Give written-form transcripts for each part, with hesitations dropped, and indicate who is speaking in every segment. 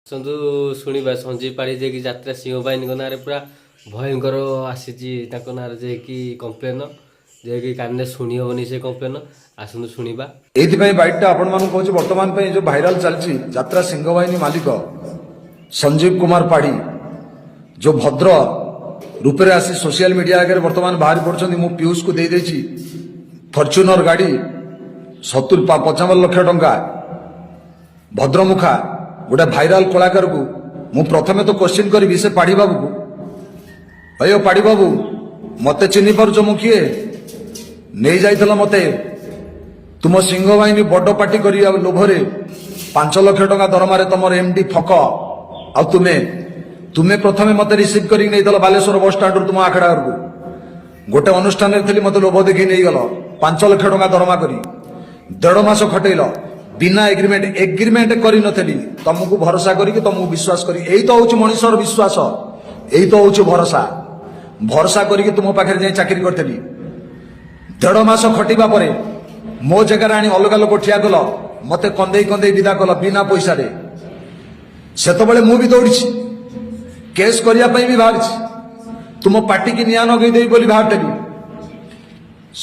Speaker 1: ଆସନ୍ତୁ ଶୁଣିବା ସଞ୍ଜୀବ ପାଢ଼ୀ ଯିଏକି ଯାତ୍ରା ସିଂହବାହିନୀଙ୍କ ନାଁରେ ପୁରା ଭୟଙ୍କର ଆସିଛି ତାଙ୍କ ନାଁରେ ଯାଇକି କମ୍ପ୍ଲେନ୍, ଯିଏକି କାନରେ ଶୁଣି ହେବନି ସେ କମ୍ପ୍ଲେନ୍। ଆସନ୍ତୁ ଶୁଣିବା।
Speaker 2: ଏଇଥିପାଇଁ ବାଇଟଟା ଆପଣମାନଙ୍କୁ କହୁଛି। ବର୍ତ୍ତମାନ ପାଇଁ ଯୋଉ ଭାଇରାଲ ଚାଲିଛି, ଯାତ୍ରା ସିଂହବାହିନୀ ମାଲିକ ସଞ୍ଜୀବ କୁମାର ପାଢ଼ୀ ଯୋଉ ଭଦ୍ର ରୂପରେ ଆସି ସୋସିଆଲ ମିଡିଆ ଆଗରେ ବର୍ତ୍ତମାନ ବାହାରି ପଡୁଛନ୍ତି, ମୁଁ ପିୟୁଷକୁ ଦେଇଦେଇଛି ଫର୍ଚୁନର ଗାଡି 70 55 ଲକ୍ଷ ଟଙ୍କା। ଭଦ୍ରମୁଖା ଗୋଟେ ଭାଇରାଲ କଳାକାରକୁ ମୁଁ ପ୍ରଥମେ ତ କୋଶ୍ଚିନ୍ କରିବି ସେ ପାଢ଼ୀ ବାବୁକୁ। ଭାଇ, ଓ ପାଢ଼ୀ ବାବୁ, ମତେ ଚିହ୍ନି ପାରୁଛ ମୁଁ କିଏ? ନେଇଯାଇଥିଲ ମତେ ତୁମ ସିଂହବାହିନୀ ବଡ ପାର୍ଟି କରିବା ଲୋଭରେ 5 ଲକ୍ଷ ଟଙ୍କା ଦରମାରେ। ତମର ଏମଡି ଫକ ଆଉ ତୁମେ ତୁମେ ପ୍ରଥମେ ମତେ ରିସିଭ୍ କରିକି ନେଇଥିଲ ବାଲେଶ୍ୱର ବସଷ୍ଟାଣ୍ଡରୁ ତୁମ ଆଖଡା ଘରକୁ। ଗୋଟେ ଅନୁଷ୍ଠାନରେ ଥିଲି, ମତେ ଲୋଭ ଦେଖେଇ ନେଇଗଲ 5 ଲକ୍ଷ ଟଙ୍କା ଦରମା କରି। ଦେଢ ମାସ ଖଟେଇଲ ବିନା ଏଗ୍ରିମେଣ୍ଟ। ଏଗ୍ରିମେଣ୍ଟ କରିନଥିଲି, ତମକୁ ଭରସା କରିକି, ତମକୁ ବିଶ୍ୱାସ କରି। ଏଇ ତ ହଉଛି ମଣିଷର ବିଶ୍ୱାସ, ଏଇ ତ ହଉଛି ଭରସା। ଭରସା କରିକି ତୁମ ପାଖରେ ଯାଇ ଚାକିରି କରିଥିଲି। ଦେଢ ମାସ ଖଟିବା ପରେ ମୋ ଜାଗାରେ ଆଣି ଅଲଗା ଲୋକ ଠିଆ କଲ। ମତେ କନ୍ଦେଇ କନ୍ଦେଇ ବିଦା କଲ ବିନା ପଇସାରେ। ସେତେବେଳେ ମୁଁ ବି ଦୌଡ଼ିଛି, କେସ୍ କରିବା ପାଇଁ ବି ବାହାରିଛି, ତୁମ ପାଟିକି ନିଆଁ ଲଗେଇ ଦେବି ବୋଲି ବାହାରିଥିଲି।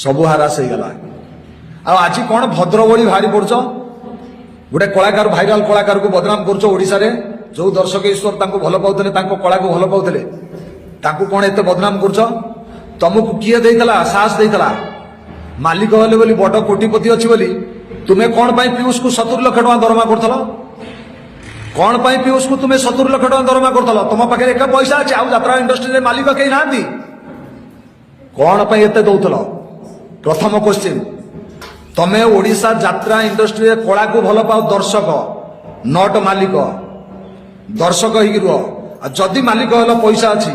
Speaker 2: ସବୁ ହାରାସ ହେଇଗଲା। ଆଉ ଆଜି କଣ ଭଦ୍ର ଭଳି ବାହାରି ପଡୁଛ? ଗୋଟେ କଳାକାର, ଭାଇରାଲ କଳାକାରକୁ ବଦନାମ କରୁଛ। ଓଡ଼ିଶାରେ ଯୋଉ ଦର୍ଶକ ଈଶ୍ୱର ତାଙ୍କୁ ଭଲ ପାଉଥିଲେ, ତାଙ୍କ କଳାକୁ ଭଲ ପାଉଥିଲେ, ତାଙ୍କୁ କଣ ଏତେ ବଦନାମ କରୁଛ? ତମକୁ କିଏ ଦେଇଥିଲା, ସାହସ ଦେଇଥିଲା? ମାଲିକ ହେଲେ ବୋଲି, ବଡ କୋଟିପତି ଅଛି ବୋଲି ତୁମେ କଣ ପାଇଁ ପିୟୁଷକୁ 70 ଲକ୍ଷ ଟଙ୍କା ଦରମା କରୁଥିଲ? କଣ ପାଇଁ ପିୟୁଷକୁ ତୁମେ 70 ଲକ୍ଷ ଟଙ୍କା ଦରମା କରୁଥିଲ? ତମ ପାଖରେ ଏକା ପଇସା ଅଛି, ଆଉ ଯାତ୍ରା ଇଣ୍ଡଷ୍ଟ୍ରିରେ ମାଲିକ କେହି ନାହାନ୍ତି? କଣ ପାଇଁ ଏତେ ଦଉଥିଲ? ପ୍ରଥମ କୋଶ୍ଚିନ୍। ତମେ ଓଡ଼ିଶା ଯାତ୍ରା ଇଣ୍ଡଷ୍ଟ୍ରିରେ କଳାକୁ ଭଲ ପାଅ ଦର୍ଶକ, not ମାଲିକ। ଦର୍ଶକ ହେଇକି ରୁହ। ଆଉ ଯଦି ମାଲିକ ହେଲ, ପଇସା ଅଛି,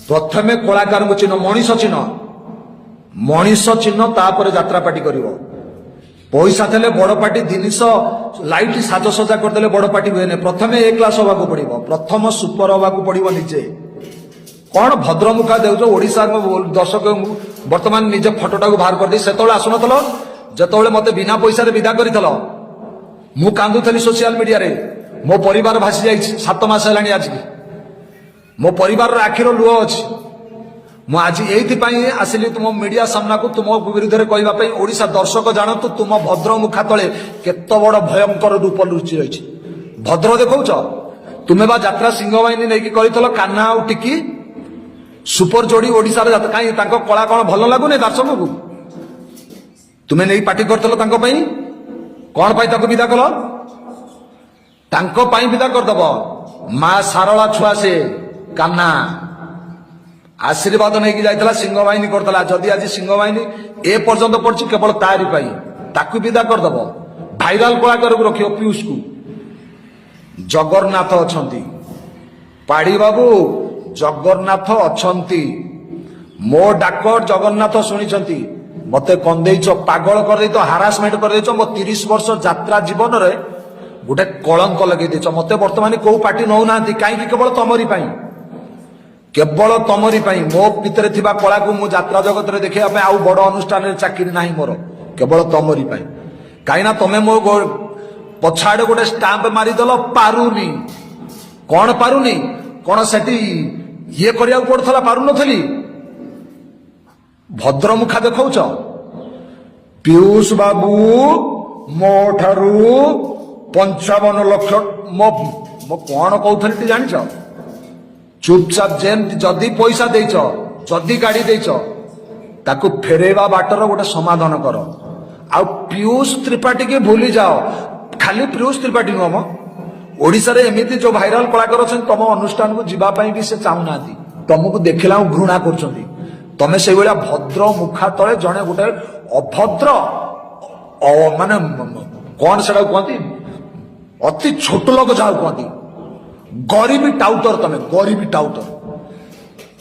Speaker 2: ପ୍ରଥମେ କଳାକାରଙ୍କୁ ଚିହ୍ନ, ମଣିଷ ଚିହ୍ନ, ମଣିଷ ଚିହ୍ନ, ତାପରେ ଯାତ୍ରା ପାର୍ଟି କରିବ। ପଇସା ଥିଲେ ବଡ ପାର୍ଟି, ଜିନିଷ ଲାଇଟ୍ ସାଜସଜା କରିଦେଲେ ବଡ ପାର୍ଟି ହୁଏନି। ପ୍ରଥମେ ଏ କ୍ଲାସ ହବାକୁ ପଡିବ, ପ୍ରଥମ ସୁପର ହବାକୁ ପଡିବ ନିଜେ। କଣ ଭଦ୍ରମୁଖା ଦେଉଛ ଓଡ଼ିଶାର ଦର୍ଶକଙ୍କୁ? ବର୍ତ୍ତମାନ ନିଜ ଫଟୋଟାକୁ ବାହାର କରିଦେଇ, ସେତେବେଳେ ଆସୁନଥିଲ ଯେତେବେଳେ ମତେ ବିନା ପଇସାରେ ବିଦା କରିଥିଲ। ମୁଁ କାନ୍ଦୁଥିଲି ସୋସିଆଲ ମିଡିଆରେ। ମୋ ପରିବାର ଭାସି ଯାଇଛି, 7 ମାସ ହେଲାଣି ଆଜିକି। ମୋ ପରିବାରର ଆଖିର ଲୁହ ଅଛି। ମୁଁ ଆଜି ଏଇଥିପାଇଁ ଆସିଲି ତୁମ ମିଡିଆ ସାମ୍ନାକୁ, ତୁମ ବିରୁଦ୍ଧରେ କହିବା ପାଇଁ। ଓଡ଼ିଶା ଦର୍ଶକ ଜାଣନ୍ତୁ ତୁମ ଭଦ୍ର ମୁଖା ତଳେ କେତେ ବଡ ଭୟଙ୍କର ରୂପ ଲୁଚି ରହିଛି। ଭଦ୍ର ଦେଖାଉଛ ତୁମେ ବା ଯାତ୍ରା ସିଂହବାହିନୀ ନେଇକି କରିଥିଲ କାହ୍ନା ଆଉ ଟିକି, ସୁପର ଯୋଡି ଓଡ଼ିଶାର ଯାତ୍ରା। କାହିଁ, ତାଙ୍କ କଳା କଣ ଭଲ ଲାଗୁନି ଦର୍ଶକକୁ? ତୁମେ ନେଇ ପାର୍ଟି କରିଥିଲ ତାଙ୍କ ପାଇଁ। କଣ ପାଇଁ ତାକୁ ବିଦା କଲ? ତାଙ୍କ ପାଇଁ ବିଦା କରିଦବ? ମା ସାରଳା ଛୁଆ ସେ କାହ୍ନା, ଆଶୀର୍ବାଦ ନେଇକି ଯାଇଥିଲା, ସିଂହବାହିନୀ କରିଥିଲା। ଯଦି ଆଜି ସିଂହବାହିନୀ ଏ ପର୍ଯ୍ୟନ୍ତ ପଡିଛି, କେବଳ ତାରି ପାଇଁ। ତାକୁ ବିଦା କରିଦବ, ଭାଇରାଲ କଳାକାରକୁ ରଖିବ ପିୟୁଷକୁ? ଜଗନ୍ନାଥ ଅଛନ୍ତି ପାଢୀ ବାବୁ, ଜଗନ୍ନାଥ ଅଛନ୍ତି। ମୋ ଡାକ ଜଗନ୍ନାଥ ଶୁଣିଛନ୍ତି। ମତେ କନ୍ଦେଇଛ, ପାଗଳ କରିଦେଇଛ, ହାରାସମେଣ୍ଟ କରିଦେଇଛ। ମୋ 30 ବର୍ଷ ଯାତ୍ରା ଜୀବନରେ ଗୋଟେ କଳଙ୍କ ଲଗେଇ ଦେଇଛ। ମତେ ବର୍ତ୍ତମାନ କୋଉ ପାର୍ଟି ନଉନାହାନ୍ତି। କାହିଁକି? କେବଳ ତମରି ପାଇଁ, କେବଳ ତମରି ପାଇଁ। ମୋ ଭିତରେ ଥିବା କଳାକୁ ମୁଁ ଯାତ୍ରା ଜଗତରେ ଦେଖିବା ପାଇଁ ଆଉ ବଡ ଅନୁଷ୍ଠାନରେ ଚାକିରି ନାହିଁ ମୋର, କେବଳ ତମରି ପାଇଁ। କାହିଁକି ନା ତମେ ମୋ ପଛଆଡେ ଗୋଟେ ଷ୍ଟାମ୍ପ ମାରିଦେଲ, ପାରୁନି। କଣ ପାରୁନି? କଣ ସେଠି ଇଏ କରିବାକୁ ପଡୁଥିଲା, ପାରୁନଥିଲି? ଭଦ୍ରମୁଖା ଦେଖାଉଛ। ପିୟୁଷ ବାବୁ ମୋ ଠାରୁ 55 ଲକ୍ଷ, ମୋ ମୋ କଣ କହୁଥିଲି ଟି ଜାଣିଛ? ଚୁପଚାପ ଯେମିତି, ଯଦି ପଇସା ଦେଇଛ, ଯଦି ଗାଡି ଦେଇଛ, ତାକୁ ଫେରେଇବା ବାଟର ଗୋଟେ ସମାଧାନ କର। ଆଉ ପିୟୁଷ ତ୍ରିପାଠୀକି ଭୁଲି ଯାଅ। ଖାଲି ପିୟୁଷ ତ୍ରିପାଠୀ ନୁହଁ ମ, ଓଡ଼ିଶାରେ ଏମିତି ଯୋଉ ଭାଇରାଲ କଳାକାର ଅଛନ୍ତି, ତମ ଅନୁଷ୍ଠାନକୁ ଯିବା ପାଇଁ ବି ସେ ଚାହୁଁନାହାନ୍ତି। ତମକୁ ଦେଖିଲା ଆଉ ଘୃଣା କରୁଛନ୍ତି। ତମେ ସେଇଭଳିଆ ଭଦ୍ର ମୁଖା ତଳେ ଜଣେ ଗୋଟେ ଅଭଦ୍ର, ମାନେ କଣ ସେଟାକୁ କୁହନ୍ତି, ଅତି ଛୋଟ ଲୋକ ଯାହାକୁ କୁହନ୍ତି, ଗରିବୀ ଟାଉଟର। ତମେ ଗରିବୀ ଟାଉଟର,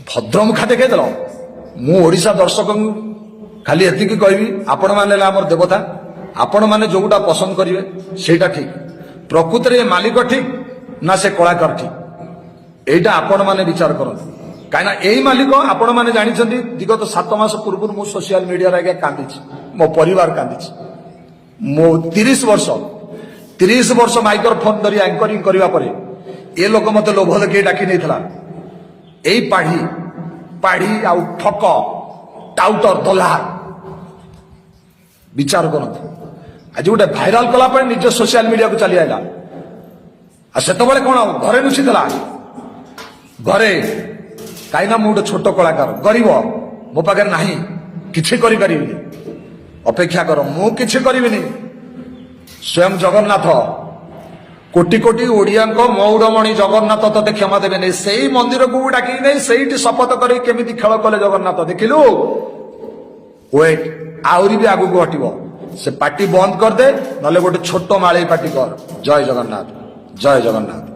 Speaker 2: ଭଦ୍ରମୁଖା ଦେଖେଇଦେଲ। ମୁଁ ଓଡ଼ିଶା ଦର୍ଶକଙ୍କୁ ଖାଲି ଏତିକି କହିବି, ଆପଣମାନେ ହେଲେ ଆମର ଦେବତା। ଆପଣମାନେ ଯୋଉଟା ପସନ୍ଦ କରିବେ ସେଇଟା ଠିକ। ପ୍ରକୃତରେ ଏ ମାଲିକ ଠିକ ନା ସେ କଳାକାର ଠିକ, ଏଇଟା ଆପଣମାନେ ବିଚାର କରନ୍ତୁ। କାହିଁକିନା ଏଇ ମାଲିକ, ଆପଣମାନେ ଜାଣିଛନ୍ତି, ବିଗତ 7 ମାସ ପୂର୍ବରୁ ମୁଁ ସୋସିଆଲ ମିଡିଆରେ ଆଜ୍ଞା କାନ୍ଦିଛି, ମୋ ପରିବାର କାନ୍ଦିଛି। ମୋ 30 ବର୍ଷ 30 ବର୍ଷ ମାଇକ୍ରୋଫୋନ ଧରି ଆଙ୍କରିଂ କରିବା ପରେ ଏ ଲୋକ ମତେ ଲୋଭ ଦେଖେଇ ଡାକି ନେଇଥିଲା। ଏଇ ପାଢୀ, ପାଢୀ ଆଉ ଠକ, ଟାଉଟର, ଦଲାଲ। ବିଚାର କରନ୍ତୁ, ଆଜି ଗୋଟେ ଭାଇରାଲ କଲା ପରେ ନିଜ ସୋସିଆଲ ମିଡିଆକୁ ଚାଲି ଆଇଲା। ଆଉ ସେତେବେଳେ କଣ ଘରେ ଲୁଚିଥିଲା ଘରେ? କାହିଁକି ନା ମୁଁ ଗୋଟେ ଛୋଟ କଳାକାର, ଗରିବ, ମୋ ପାଖରେ ନାହିଁ, କିଛି କରିପାରିବିନି। ଅପେକ୍ଷା କର, ମୁଁ କିଛି କରିବିନି, ସ୍ୱୟଂ ଜଗନ୍ନାଥ, କୋଟି କୋଟି ଓଡ଼ିଆଙ୍କ ମଉଡମଣି ଜଗନ୍ନାଥ ତତେ କ୍ଷମା ଦେବେନି। ସେଇ ମନ୍ଦିରକୁ ଡାକିକି ନେଇ ସେଇଠି ଶପଥ କରି କେମିତି ଖେଳ କଲେ ଜଗନ୍ନାଥ ଦେଖିଲୁ। ୱେଟ୍, ଆହୁରି ବି ଆଗକୁ ହଟିବ। ସେ ପାଟି ବନ୍ଦ କରିଦେ, ନହେଲେ ଗୋଟେ ଛୋଟ ମାଳେଇ ପାଟି କର। ଜୟ ଜଗନ୍ନାଥ, ଜୟ ଜଗନ୍ନାଥ।